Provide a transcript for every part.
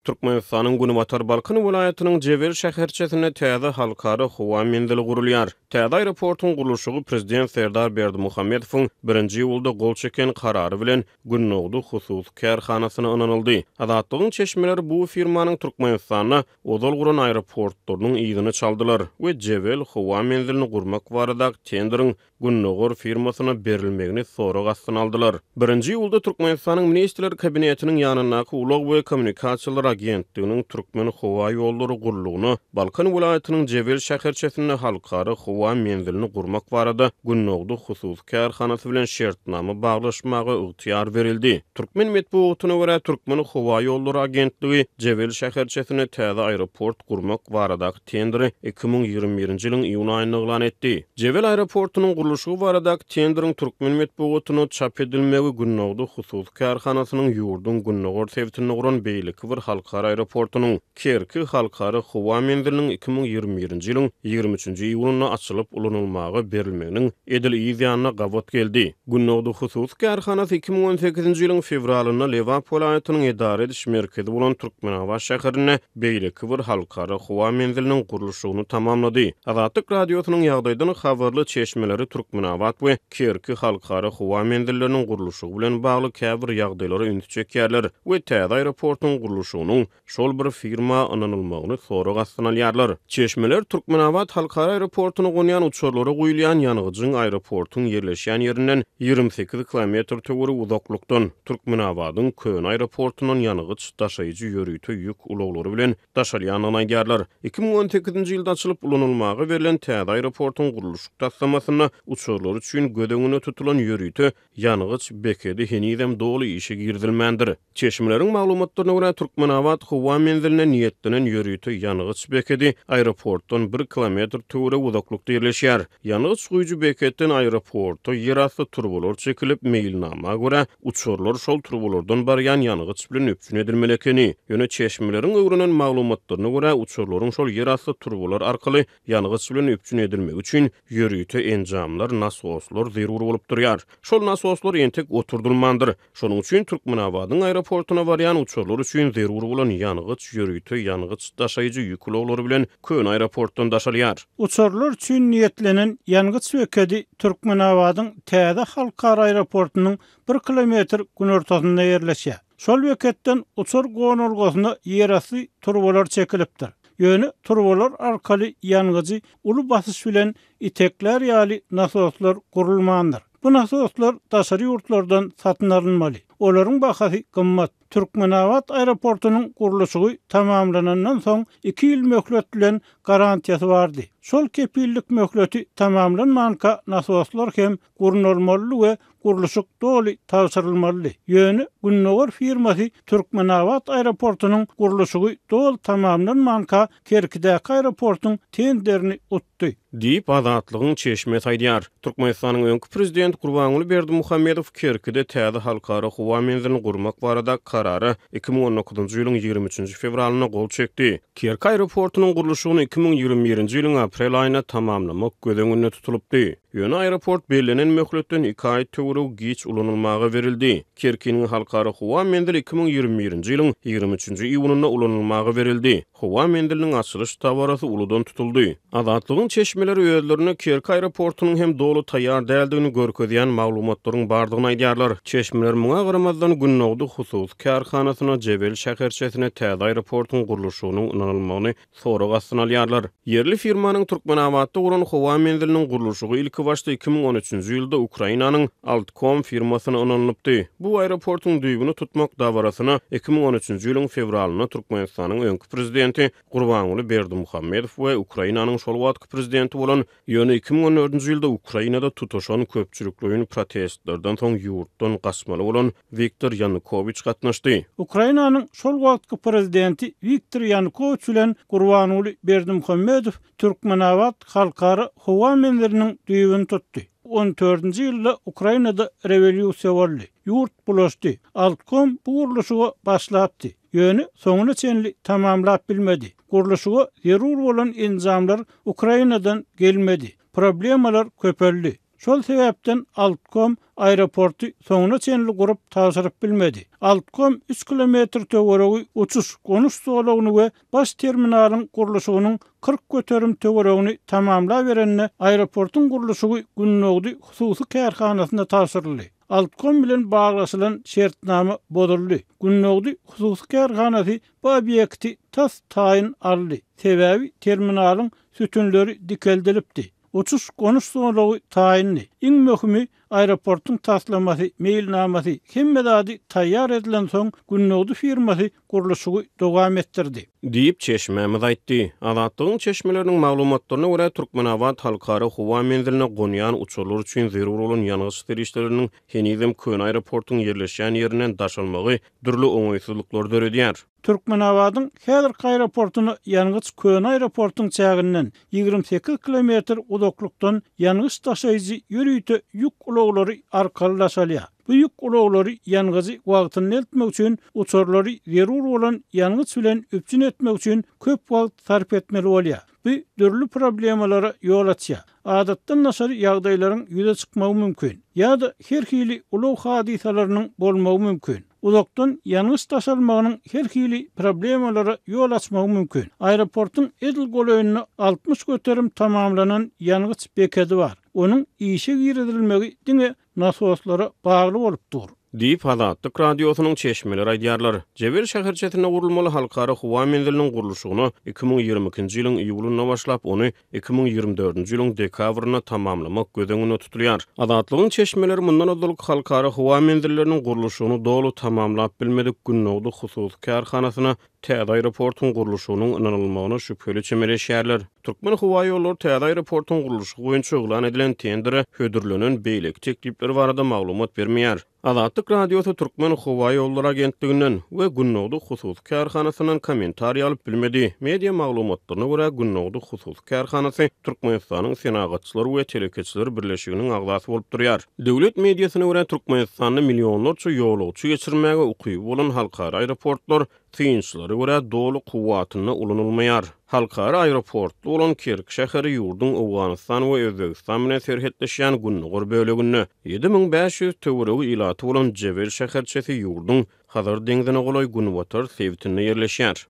Türkmenistanyň Günbatar Balkan welaýatynyň Jebel şäherçesinde täze halkara howa menzili gurulýar. Täze aeroportuň gurluşygy Prezident Serdar Berdimuhamedowyň birinji iýulda gol çeken Karary bilen Gündogdy hususy kärhanasyna ynanyldy. Azatlygyň çeşmeleri bu firmanyň Türkmenistanda ozal guran aeroportlarynyň yzyny çaldylar we Jebel howa menzilini gurmak baradaky tenderiň Gündogar firmasyna berilmegini sorag astyna aldylar. Birinji iýulda Türkmenistanyň Ministrler Kabinetiniň ýanyndaky Ulag we kommunikasiýalar agentliginiň Türkmenhowaýollary gullugyna Balkan welaýatynyň Jebel şäherçesinde halkara howa menzilini gurmak barada Gündogdy hususy kärhanasy bilen şertnama baglaşmaga ygtyýar berildi. Türkmen metbugatyna görä, Türkmenhowaýollary agentligi Jebel şäherçesinde täze aeroport gurmak baradaky tenderi 2021-nji ýylyň iýun aýynda yglan etdi. Jebel aeroportunyň gurluşygy baradaky tenderiň türkmen metbugatynda çap edilmegi Gündogdy hususy kärhanasynyň ýurduň gündogar sebitinde guran beýleki bir halkara aeroportunyň, Kerki halkara howa menziliniň 2021-nji ýylyň 23-nji iýunynda açylyp ulanylmaga berilmeginiň edil yz ýanyna gabat geldi. Gündogdy hususy kärhanasy 2018-nji ýylyň fewralynda Lebap welaýatynyň edara ediş merkezi bolan Türkmenabat şäherinde beýleki bir halkara howa menziliniň gurluşygyny tamamlady. Azatlyk Radiosynyň ýagdaýdan habarly çeşmeleri Türkmenabat we Kerki halkara howa menzilleriniň gurluşygy bilen bagly käbir ýagdaýlara ünsi çekýärler we täze aeroportuň gurluşygynyň şol bir firma ynanylmagyny sorag astyna alýarlar. Çeşmeler Türkmenabat halkara aeroportuna gonýan uçarlara guýulýan ýangyjyň aeroportuň ýerleşýän ýerinden 28 kilometr töweregi uzaklykdan, Türkmenabadyň köne aeroportundan ýangyç daşaýjy ýörite ýük ulaglary bilen daşalýandygyny aýdýarlar. 2018-nji ýylda açylyp ulanylmaga berlen täze aeroportuň gurluşyk taslamasynda uçarlar üçin göz öňünde tutulan ýörite ýangyç bekedi henizem doly işe girizilmändir. Çeşmeleriň maglumatlaryna görä, Türkmenabat howa menziline niýetlenen ýörite ýangyç bekedi aeroportdan bir kilometr töweregi uzaklykda ýerleşýär. Ýangyç guýujy beketden aeroporta ýerasty turbalar çekilip, meýilnama görä, uçarlar şol turbalardan barýan ýangyç bilen üpjün edilmeli ekeni. Ýöne çeşmeleriň öwrenen maglumatlaryna görä, uçarlaryň şol ýerasty turbalar arkaly Ýangyç bilen üpjün edilmegi üçin ýörite enjamlar, nasoslar zerur bolup durýar. Şol nasoslar entek oturdylmandyr. Şonuň üçin Türkmenabadyň aeroportuna barýan uçarlar üçin zerur bolan ýangyç ýörite ýangyç daşaýjy ýük ulaglary bilen köne aeroportdan daşalýar. Uçarlar üçin niýetlenen ýangyç bekedi Türkmenabadyň täze halkara aeroportunyň bir kilometr günortasynda ýerleşýär. Şol beketden uçar gonalgasyna ýerasty turbalar çekilipdir. Ýöne turbalar arkaly ýangyjy uly basyş bilen iteklär ýaly nasoslar gurulmandyr. Bu nasoslar daşary ýurtlardan satyn alynmaly. Olaryň bahasy gymmat. Türkmenabat aeroportunyň gurluşygy tamamlanandan soň iki ýyl möhlet bilen garantiýasy bardy. Şol kepillik möhleti tamamlanmanka nasoslar hem gurnalmalydy we gurluşyk doly tabşyrylmalydy. Ýöne Gündogar firmasy Türkmenabat aeroportunyň gurluşygy doly tamamlanmanka Kerkidäki aeroportuň tenderini utdy. Diýip, Azatlygyň çeşmesi aýdýar. Türkmenistanyň öňki prezidenti Gurbanguly Berdimuhamedow Kerkide täze halkara howa menzilini gurmak barada Karara 2019-njy ýylyň 23-nji fewralynda gol çekdi. Kerki aeroportunyň gurluşygyny 2021-nji ýylyň aprel aýynda tamamlamak göz öňünde tutulypdy. Ýöne aeroport bellenen möhletden iki aý töweregi giç ulanylmaga berildi. Kerkiniň halkara howa menzili 2021-nji ýylyň 23-nji iýunynda ulanylmaga berildi. Howa menziliniň açylyş dabarasy uludan tutuldy. Azatlygyň çeşmeleri özlerinde Kerki aeroportunyň hem doly taýýar däldigini görkezýän maglumatlaryň bardygyny aýdýarlar. Çeşmeler muňa garamazdan, Gündogdy hususy kärhanasyna Jebel şäherçesine täze aeroportuň gurluşygynyň ynanylmagyny sorag astyna alýarlar. Ýerli firmanyň Türkmenabatda guran howa menziliniň gurluşygy ilkibaşda 2013-nji ýylda Ukrainanyň Altkom firmasyna ynanylypdy. Bu aeroportuň düýbüni tutmak dabarasyna 2013-nji ýylyň fewralynda Türkmenistanyň öňki prezidenti Gurbanguly Berdimuhamedow we Ukrainanyň şol wagtky prezidenti bolan Ýöne 2014-nji ýylda Ukrainada tutaşan köpçülikleýin protestlerden soň ýurtdan gaçmaly bolan Wiktor Ýanukowiç gatnaşdy. Ukrainanyň şol wagtky prezidenti Wiktor Ýanukowiç bilen Gurbanguly Berdimuhamedow Türkmenabat halkara howa menziliniň düýbüni tutdy. On dördünji ýylda Ukrainada rewolýusiýa boldy. Ýurt bulaşdy. Altkom bu gurluşyga başlapdy. Ýöne soňuna çenli tamamlap bilmedi. Gurluşyga zerur bolan enjamlar Ukrainadan gelmedi. Problemalar köpeldi. Şol sebäpden Altkom aeroporty soňuna çenli gurup tabşyryp bilmedi. Altkom üç kilometr töweregi uçuş, gonuş zolagyny we baş terminalyň gurluşygynyň 40% töweregini tamamlaberende aeroportuň gurluşygy Gündogdy hususy kärhanasyna tabşyryldy. Altkom bilen baglaşylan şertnama bozuldy. Gündogdy hususy kärhanasy bu obýekti tas taýyn aldy, sebäbi terminalyň sütünleri dikeldilipdi. Uçuş-gonuş zolagy taýyndy. Iň möhümi, aeroportuň taslamasy, meýilnamasy, hemme zady taýýar edilensoň, Gündogdy firmasy gurluşygy dowam etdirdi. Diýip, çeşmämiz aýtdy. Azatlygyň çeşmeleriniň maglumatlaryna görä, Türkmenabat halkara howa menziline gonýan uçarlar üçin zerur bolan ýangyç serişdeleriniň henizem köne aeroportuň ýerleşýän ýerinden daşalmagy dürli oňaýsyzlyklary döredýär. Türkmenabadyň häzirki aeroportuna ýangyç köne aeroportuň çäginden 28 kilometr uzaklykdan ýangyç daşaýjy ýörite ýük ulaglary arkaly daşalýar. Bu ýük ulaglary ýangyjy wagtynda eltmek üçin uçarlary zerur bolan ýangyç bilen üpjün etmek üçin köp wagt sarp etmeli bolýar. Bu dürli problemalara ýol açýar. Adatdan daşary ýagdaýlaryň ýüze çykmagy mümkin. Ýa-da her hili ulag hadysalarynyň bolmagy mümkin. Uzakdan ýangyç daşalmagynyň her hili problemalara ýol açmagy mümkin. Aeroportuň edil golaýynda 60% tamamlanan ýangyç bekedi bar. Onuň işe girizilmegi diňe nasoslara bagly bolup dur. Diýip, Azatlyk Radiosynyň çeşmeleri aýdýarlar. Jebel şäherçesinde gurulmaly halkara howa menziliniň gurluşygyna 2022-nji ýylyň iýulynda başlap, ony 2024-nji ýylyň dekabrynda tamamlamak göz öňünde tutulýar. Azatlygyň çeşmeleri mundan ozalky halkara howa menzilleriniň gurluşygyny doly tamamlap bilmedik Gündogdy hususy kärhanasyna täze aeroportuň gurluşygynyň ynanylmagyna şübheli çemeleşýärler. Türkmenhowaýollary täze aeroportuň gurluşygy boýunça yglan edilen tendere hödürlenen beýleki teklipler barada maglumat bermeýär. Azatlyk Radiosy Türkmenhowaýollary agentliginden we Gündogdy hususy kärhanasyndan kommentariý alyp bilmedi. Media maglumatlaryna görä, Gündogdy hususy kärhanasy Türkmenistanyň Senagatçylar we telekeçiler birleşiginiň agzasy bolup durýar. Döwlet mediasyna görä, Türkmenistanda millionlarça ýolagçy geçirmäge ukyby bolan halkara aeroportlar synçylara görä doly kuwwatynda ulanylmaýar. Halkara aeroportly bolan Kerki şäheri ýurduň Owganystan we Özbegistan bilen serhetleşýän gündogar böleginde, 7500 töweregi ilaty bolan Jebel şäherçesi ýurduň Hazar deňzine golaý günbatar sebitinde ýerleşýär.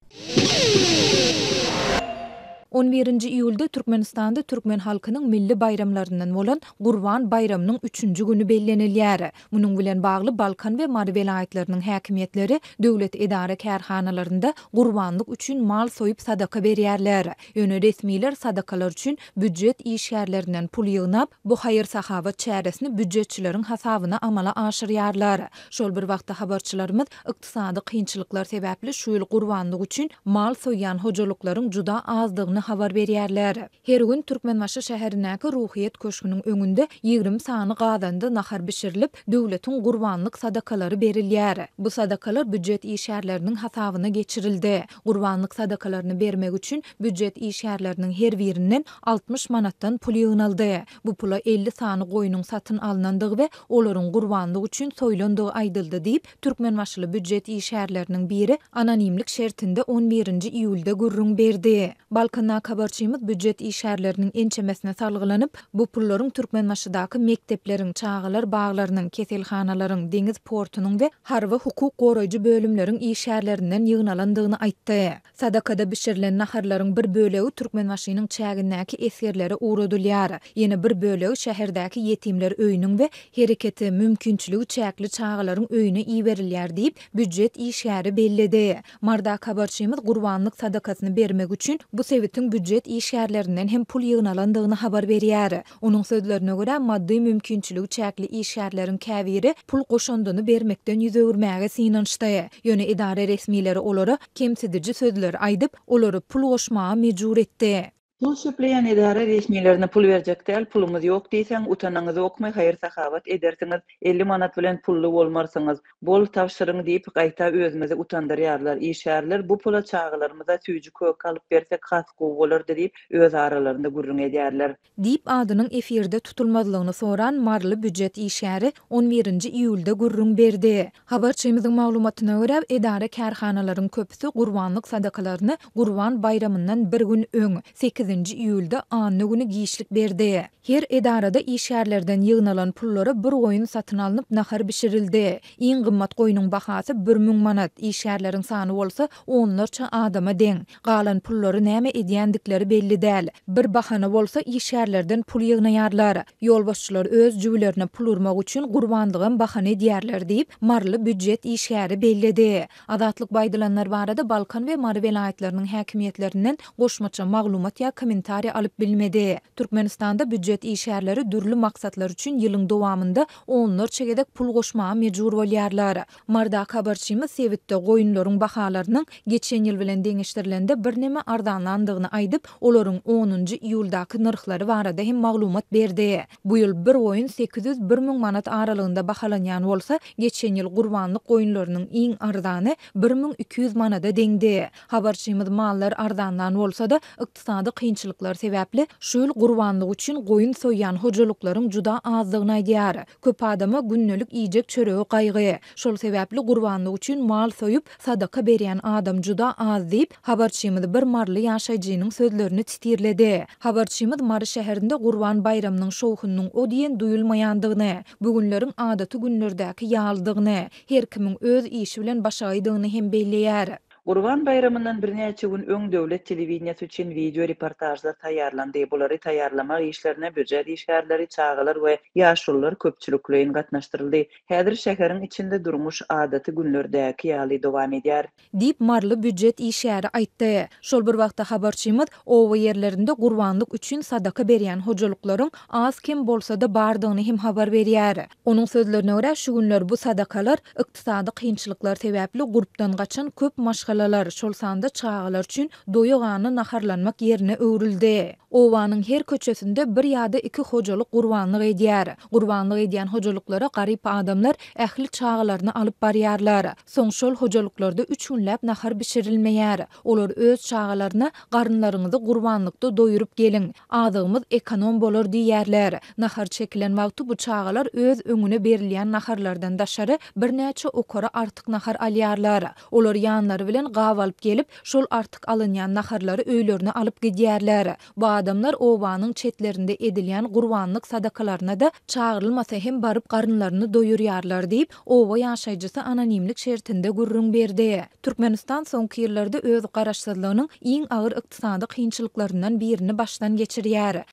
On birinji iýulda Türkmenistanda türkmen halkynyň milli baýramlaryndan bolan Gurban baýramynyň üçünji güni bellenilýär. Munuň bilen bagly Balkan we Mary welaýatlarynyň häkimiýetleri döwlet edara-kärhanalarynda gurbanlyk üçin mal soýup sadaka berýärler. Ýöne resmiler sadakalar üçin býujet işgärlerinden pul ýygnap, bu haýyr-sahawat çäresini býujetçileriň hasabyna amala aşyrýarlar. Şol bir wagtda habarçylarymyz ykdysady kynçylyklar sebäpli şu ýyl gurbanlyk üçin mal soýýan hojalyklaryň juda azdygyny habar berýärler. Her gün Türkmenbaşy şäherindäki Ruhyýet köşgüniň öňünde 20 sany gazanda nahar bişirilip, döwletiň gurbanlyk sadakalary berilýär. Bu sadakalar býujet işgärleriniň hasabyna geçirildi. Gurbanlyk sadakalaryny bermek üçin býujet işgärleriniň her birinden 60 manatdan pul ýygnaldy. Bu pula 50 sany goýnuň satyn alnandygy we olaryň gurbanlyk üçin soýlandygy aýdyldy diýip, türkmenbaşyly býujet işgärleriniň biri anonimlik şertinde on birinji iýulda gürrüň berdi. Balkandaky habarçymyz býujet işgärleriniň ençemesine salgylanyp, bu pullaryň Türkmenbaşydaky mekdepleriň, çagalar baglarynyň, keselhanalaryň, deňiz portunyň we harby-hukuk goraýjy bölümleriň işgärlerinden ýygnalandygyny aýtdy. Sadakada bişirilen naharlaryň bir bölegi Türkmenbaşynyň çägindäki esgerlere ugradylýar. Ýene bir bölegi şäherdäki ýetimler öýüniň we hereketi, mümkinçiligi çäkli çagalaryň öýüne iberilýär diýip, býujet işgäri belledi. Mardaky habarçymyz gurbanlyk sadakasyny bermek üçin bu sebitiň býujet işgärlerinden hem pul ýygnalandygyny habar berýär. Onuň sözlerine görä, maddy mümkinçiligi çäkli işgärleriň käbiri pul goşandyny bermekden ýüz öwürmäge synanyşdy. Ýöne edara resmileri olara kemsidiji sözleri aýdyp, olary pul goşmaga mejbur etdi. Pul çöpleýän edara resmilerine pul berjek däl, pulumyz ýok diýseň, utanaňyzokmy, haýyr-sahawat edersiňiz, 50 manat bilen pully bolmarsyňyz, bol tabşyryň diýip, gaýta özümizi utandyrýarlar. Işgärler bu pula çagalarymyza süýji-köke alyp bersek has gowy bolardy diýip, öz aralarynda gürrüň edýärler. Diýip, adynyň efirde tutulmazlygyny soran maryly býujet işgäri on birinji iýulda gürrüň berdi. Habarçymyzyň maglumatyna görä, edara-kärhanalaryň köpüsi gurbanlyk sadakalaryny Gurban baýramyndan bir gün öň, sekizinji. sekizinji iýulda anna güni giçlik berdi. Her edarada işgärlerden ýygnalan pullara bir goýun satyn alnyp nahar bişirildi. Iň gymmat goýnuň bahasy 1000 manat, işgärleriň sany bolsa onlarça adama deň. Galan pullary näme edýändikleri belli däl. Bir bahana bolsa işgärlerden pul ýygnaýarlar. Ýolbaşçylar öz jübülerine pul urmak üçin gurbanlygam bahana edýärler diýip, maryly býujet işgäri belledi. Azatlyk bu aýdylanlar barada Balkan we Mary welaýatlarynyň häkimiýetlerinden goşmaça maglumat ýa kommentariý alyp bilmedi. Türkmenistanda býujet işgärleri dürli maksatlar üçin ýylyň dowamynda onlarça gezek pul goşmaga mejbur bolýarlar. Marydaky habarçymyz sebitde goýunlaryň bahalarynyň geçen ýyl bilen deňeşdirilende birneme arzanlandygyny aýdyp, olaryň onunjy iýuldaky nyrhlary barada hem maglumat berdi. Bu ýyl bir goýun 800-1000 manat aralygynda bahalanýan bolsa, geçen ýyl gurbanlyk goýunlarynyň iň arzany 1200 manada deňdi. Habarçymyz mallar arzanlan bolsa-da, ykdysady kynçylyklar sebäpli şu ýyl gurbanlyk üçin goýun soýýan hojalyklaryň juda azdygyny aýdýar. Köp adama gündelik iýjek çöregi gaýgy. Şol sebäpli gurbanlyk üçin mal soýup, sadaka berýän adam juda az diýip, habarçymyz bir maryly ýaşaýjynyň sözlerini titirledi. Habarçymyz Mary şäherinde Gurban baýramynyň şowhunynyň o diýen duýulmaýandygyny, bu günleriň adaty günlerdäki ýalydygyny, her kimiň öz işi bilen başagaýdygyny hem belleýär. Gurban baýramyndan birnäçe gün öň döwlet telewideniýesi üçin wideo reportažlar taýýarlandy. Bulary taýýarlamak işlerine býujet işgärleri, çagalar we ýaşulular köpçülikleýin gatnaşdyryldy. Häzir şäheriň içinde durmuş adaty günlerdäki ýaly dowam edýär. Diýip, maryly býujet işgäri aýtdy. Şol bir wagtda habarçymyz oba ýerlerinde gurbanlyk üçin sadaka berýän hojalyklaryň az-kem bolsa-da bardygyny hem habar berýär. Onuň sözlerine görä, şu günler bu sadakalar ykdysady kynçylyklar sebäpli gurpdan gaçan köp maşgalalar, şol sanda çagalar üçin doýa-gana naharlanmak ýerine öwrüldi. Obanyň her köçesinde bir ýa-da iki hojalyk gurbanlyk edýär. Gurbanlyk edýän hojalyklara garyp adamlar ähli çagalaryny alyp barýarlar. Soň şol hojalyklarda üç günläp nahar bişirilmeýär. Olar öz çagalaryna Garynlaryňyzy gurbanlykda doýuryp geliň, azygymyz ekonom bolar diýýärler. Nahar çekilen wagty bu çagalar öz öňüne berilýän naharlardan daşary birnäçe okara artyk nahar alýarlar. Olar ýanlary bilen gap alyp gelip, şol artyk alynýan naharlary öýlerine alyp gidýärler. Bu adamlar obanyň çetlerinde edilýän gurbanlyk sadakalaryna-da çagyrylmasa hem baryp garynlaryny doýurýarlar diýip, oba ýaşaýjysy anonimlik şertinde gürrüň berdi. Türkmenistan soňky ýyllarda öz garaşsyzlygynyň iň agyr ykdysady kynçylyklaryndan birini başdan geçirýär.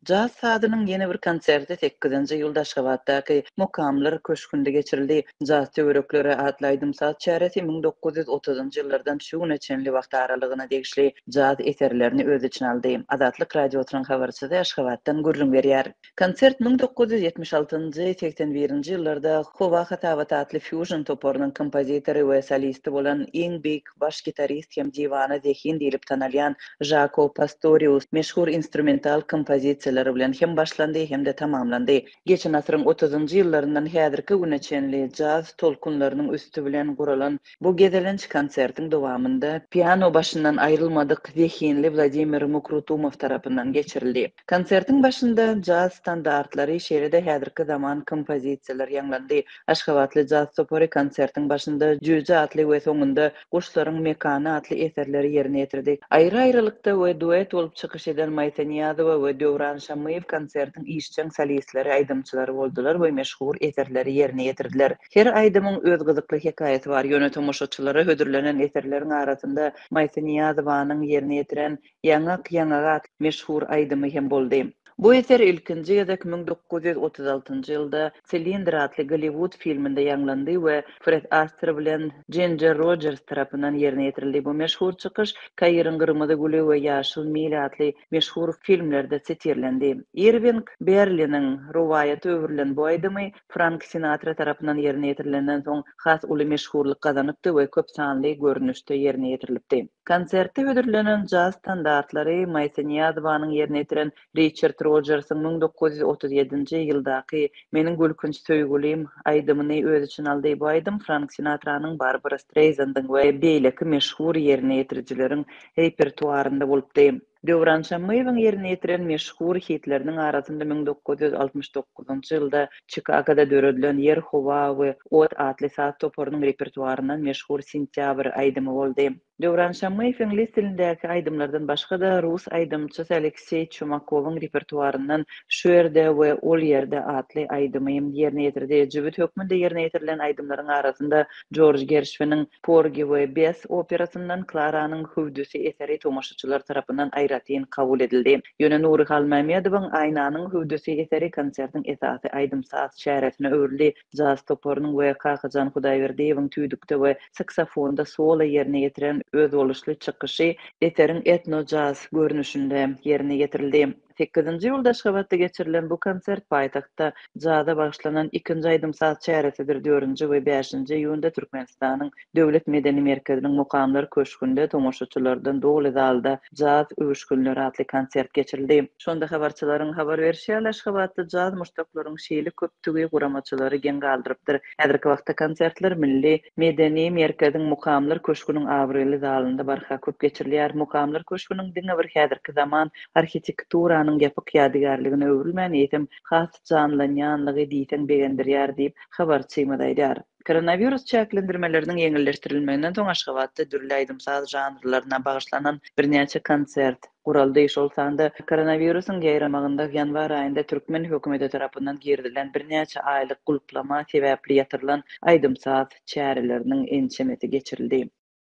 Jaz sazynyň ýene bir konserti sekizinji iýulda Aşgabatdaky Mukamlar köşgünde geçirildi. Jaz töwerekleri atly aýdym-saz çäresi 1930-njy ýyllardan şu güne çenli wagt aralygyna degişli jaz eserlerini öz içine aldy. Azatlyk Radiosynyň habarçysy Aşgabatdan gürrüň berýär. Konsert 1976-njy, 81-nji ýyllarda Howa hasabaty atly fýužn toparynyň kompozitory we solisti bolan iň beýik baş gitarist hem diwana zehin diýlip tanalýan Žako Pastorius meşhur instrumental kompozisiýalary bilen hem başlandy hem-de tamamlandy. Geçen asyryň otuzynjy ýyllaryndan häzirki güne çenli jaz tolkunlarynyň üsti bilen guralan bu gezelenç konsertiň dowamynda piano başyndan aýrylmadyk zehinli Wladimir Mukrutumow tarapyndan geçirildi. Konsertiň başynda jaz standartlary, şeýle-de häzirki zaman kompozisiýalar ýaňlandy. Aşgabatly jaz topary konsertiň başynda Jüýje atly we soňunda Guşlaryň mekany atly eserleri ýerine ýetirdi. Aýry-aýrylykda we duet bolup çykyş eden Maýsa Nyýazowa we Döwran Şammyýew konsertiň işjeň solistleri, aýdymçylary boldular we meşhur eserleri ýerine ýetirdiler. Her aýdymyň öz gyzykly hekaýasy bar, ýöne tomaşaçylara hödürlenen eserleriň arasynda Maýsa Nyýazowanyň ýerine ýetiren Ýaňak ýaňaga atly meşhur aýdymy hem boldy. Bu eser ilkinji gezek 1936-njy ýylda Silindr atly Golliwud filminde ýaňlandy we Fred Aster bilen Jinjer Rojers tarapyndan ýerine ýetirildi. Bu meşhur çykyş Kairiň gyrmyzy güli we Ýaşyl mil atly meşhur filmlerde sitirlendi. Irwing Berliniň rowaýata öwrülen bu aýdymy Frank Sinatra tarapyndan ýerine ýetirilenden soň has uly meşhurlyk gazanypdy we köp sanly görnüşde ýerine ýetirilipdi. Konsertde hödürlenen jaz standartlary Maýsa Nyýazowanyň ýerine ýetiren Riçard Rojersiň 1937-nji ýyldaky Meniň gülkünç söýgülim aýdymyny öz içine aldy. Bu aýdym Frank Sinatranyň, Barbara Streýzandyň we beýleki meşhur ýerine ýetirijileriň repertuarynda bolupdy. Döwran Şammyýewiň ýerine ýetiren meşhur hitleriniň arasynda 1969-njy ýylda Çikagoda döredilen Ýer, howa we ot atly saz toparynyň repertuaryndan meşhur Sentýabr aýdymy boldy. Döwran Şammyýew iňlis dilindäki aýdymlardan başga-da, rus aýdymçysy Alekseý Çumakowyň repertuaryndan Şu ýerde we ol ýerde atly aýdymy ýerine ýetirdi. Jübüt hökmünde ýerine ýetirilen aýdymlaryň arasynda Jorj Gerşwiniň Porgi we Bess operasyndan Klaranyň hüwdüsi eseri tomaşaçylar tarapyndan aýratyn kabul edildi. Ýöne Nury Halmämmedowyň Aýnanyň hüwdüsi eseri konsertiň esasy aýdym-saz çäresine öwrüldi. Jaz toparynyň we Kakajan Hudaýberdiýewiň tüýdükde we saksofonda solo ýerine ýetiren özboluşly çykyşy eseriň etno-jaz görnüşinde ýerine ýetirildi. Sekizinji iýulda Aşgabatda geçirilen bu konsert paýtagtda jaza bagyşlanan ikinji aýdym-saz çäresidir. Dördünji we bäşinji iýunda Türkmenistanyň Döwlet medeni merkeziniň Mukamlar köşgünde tomaşaçylardan doly zalda Jaz öwüşginleri atly konsert geçirildi. Şonda habarçylaryň habar berşi ýaly, Aşgabatda jaz muşdaklaryň şeýle köpdügi guramaçylary geň galdyrypdyr. Häzirki wagtda konsertler Milli medeni merkeziň Mukamlar köşgüniň abraýly zalynda barha köp geçirilýär. Mukamlar köşgüniň diňe bir häzirki zaman arhitekturanyň ýapyk ýadygärligine öwrülmän, eýsem, has janlanýanlygy diýseň begendirýär diýip, habarçymyz aýdýar. Koronawirus çäklendirmeleriniň ýeňilleşdirilmeginden soň Aşgabatda dürli aýdym-saz žanrlaryna bagyşlanan birnäçe konsert guraldy. Şol sanda koronawirusyň ýaýramagynda ýanwar aýynda türkmen hökümeti tarapyndan girizilen birnäçe aýlyk gulplama sebäpli ýatyrylan aýdym-saz çäreleriniň ençemesi geçirildi.